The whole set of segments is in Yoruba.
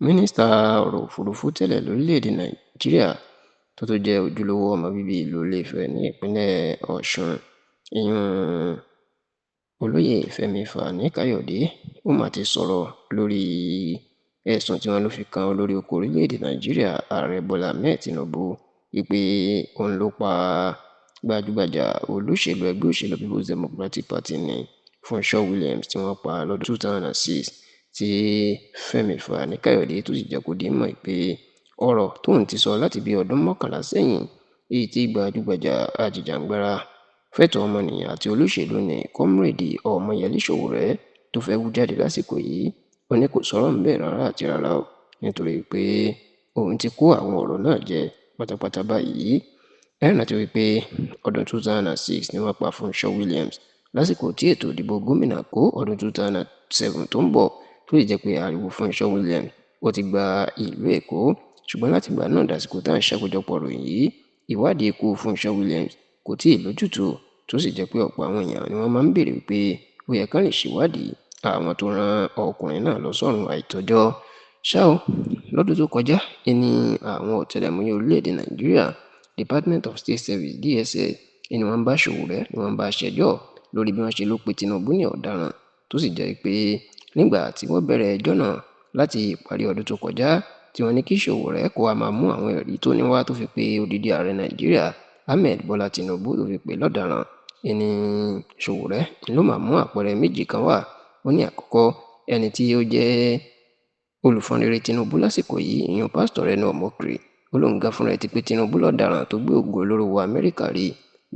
Mínísítà ọ̀rọ̀ òfurufú tẹ́lẹ̀ lórílẹ̀‐èdè Nàìjíríà tó tún jẹ́ ojúlówó ọmọ bíbí ìlú Ilé-Ifẹ̀ ní ìpínlẹ̀ Ọ̀ṣun, ìyún Olóyè Fẹ́mi Fani-Káyọ̀dé, ó mà ti sọ̀rọ̀ lórí ẹ̀sùn tí wọ́n lọ fi kan olórí oko orílẹ̀‐èdè Nàìjíríà, Ààrẹ Bọ́lá Ahmed Tinubu, wípé òun ló pa gbajúgbajà olóṣèlú ẹgbẹ́ òṣèlú People's Democratic Party ní Fúnṣọ́ Williams tí wọ́n pa lọ́dún 2006, tí Fẹ́mi Fani-Káyọ̀dé tó sì jẹ́ kó di mímọ̀ pé ọ̀rọ̀ tóun ti sọ láti bí ọdún 11 sẹ́yìn, èyí tí gbajúgbajà ajìjàǹgbara fẹ́tọ̀ọ́ ọmọnìyàn àti olóṣèlú ní Comrade Ọmọyẹlé Sowore tó fẹ́ wú jáde lásìkò yìí, ó ní kò sọ̀rọ̀ ńbẹ̀ rárá àti rárá o, nítorí pé òun ti kó àwọn ọ̀rọ̀ náà jẹ pátápátá báyìí. Ẹ rántí wípé ọdún 2006 ni wọ́n pa Fúnṣọ́ Williams lásìkò tí ètò ìdìbò gómìnà kó ọdún 2007 tó ń bọ̀, tó sì jẹ́ pé ariwo Fúnṣọ́ Williams ó ti gba ìlú Èkó. Ṣùgbọ́n látìgbà náà dàsìkò tá à ń ṣàkójọpọ̀ ìròyìn yìí, ìwádìí ikú Fúnṣọ́ Williams kò tíì lójútùú, tó sì jẹ́ pé ọ̀pọ̀ àwọn èèyàn ni wọ́n máa ń béèrè wípé ó yẹ kán lè ṣèwádìí àwọn tó rán ọkùnrin náà lọ sọ́run àìtọ́jọ́. Ṣá o, lọ́dún tó kọjá ní àwọn ọ̀tẹlẹ̀múyẹ́ orílẹ̀-èdè Nàìjíríà, Department of State Service DSS, ni wọ́n bá Sowore ni wọ́n bá ṣẹjọ́ lórí bí wọ́n ṣe ló pe Tinubu ní ọ̀daràn, tó sì jẹ́ pé nígbà tí wọ́n bẹ̀rẹ̀ ẹjọ́ náà láti ìparí ọdún tó kọjá, tí wọ́n ní kí Sowore kó wá máa mú àwọn ẹ̀rí tó ní wá tó fi pe odidi ààrẹ Nàìjíríà Ahmed Bọ́lá Tinubu tó fi pè lọ́daràn, ẹni Sowore ló máa mú àpẹẹrẹ méjì kan wá. Ó ní àkọ́kọ́, ẹni tí ó jẹ́ olùfọnrere Tinubu lásìkò yìí, ìyún pásítọ̀ Reno Omokri, ó lóun gan fúnra ẹ̀ ti pé Tinubu lọ́daràn tó gbé ògùn olóró wọ Amẹ́ríkà rí.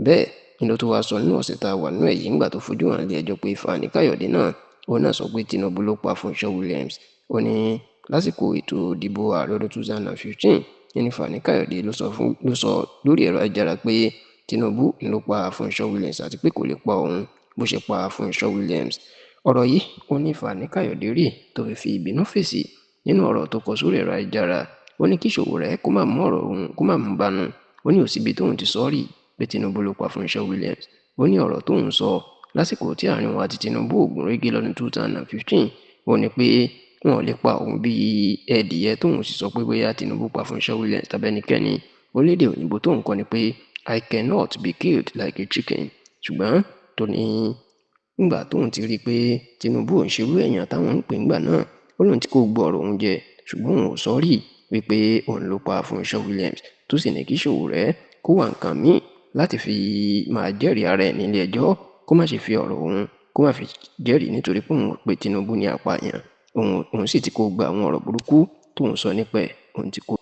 Bẹ́ẹ̀ ni ló tún wá sọ nínú ọ̀sẹ̀ tá a wà nínú ẹ̀ yìí ńgbà tó fojú hàn ilé ẹjọ́ pé Fani Káyọ̀dé náà, òun náà sọ pé Tinubu ló pa Fúnṣọ́ Williams. Ó ní lásìkò ètò ìdìbò ààrẹ ọdún 2015 ní Fani Káyọ̀dé ló sọ lórí ẹ̀rọ ayélujára pé Tinubu ló pa Fúnṣọ́ Williams àti pé kò lè pa òun bó ṣe pa Fúnṣọ́ Williams. Ọ̀rọ̀ yìí ó ní Fani Káyọ̀dé rí tó fi fi ìbínú fèsì nínú ọ̀rọ̀ tó kọ sórí ẹ̀rọ ayélujára. Ó ní kí Sowore kó má mú ọ̀rọ̀ òun kó má mú bánú. Ó ní òsíbi tóun ti sọ rí pé Tinubu ló pa Fúnṣọ́ Williams. Ó ní ọ̀rọ̀ tóun sọ lásìkò tí àárín òun àti Tinubu ò gúnrégé lọ́dún 2015, ó ní pé wọn ò lè pa òun bíi ẹdìyẹ, tóun sì sọ pé bóyá Tinubu pa Fúnṣọ́ Williams tàbí ẹnikẹ́ni. Ó lédè òyìnbó tóun kọ ni pé I cannot be killed like a chicken. Ṣùgbọ́n tó ní nígbà tóun ti rí i pé Tinubu ò ń ṣerú èèyàn táwọn ń pè ńgbà náà, ó lóun tí kò gbọ́ ọ̀rọ̀ òun jẹ, ṣùgbọ́n òun ò sọ rí wípé òun ló pa Fúnṣọ́ Williams, tó sì ní kí Sowore kó wá nǹkan míì láti fi máa jẹ́rìí ara ẹ̀ nílé ẹjọ́, kó má ṣe fi ọ̀rọ̀ òun kó má fi jẹ́rìí nítorí pé òun pe Tinubu ní apààyàn, òun sì ti kó gba àwọn ọ̀rọ̀ burúkú tóun sọ nípa ẹ̀, òun ti kó.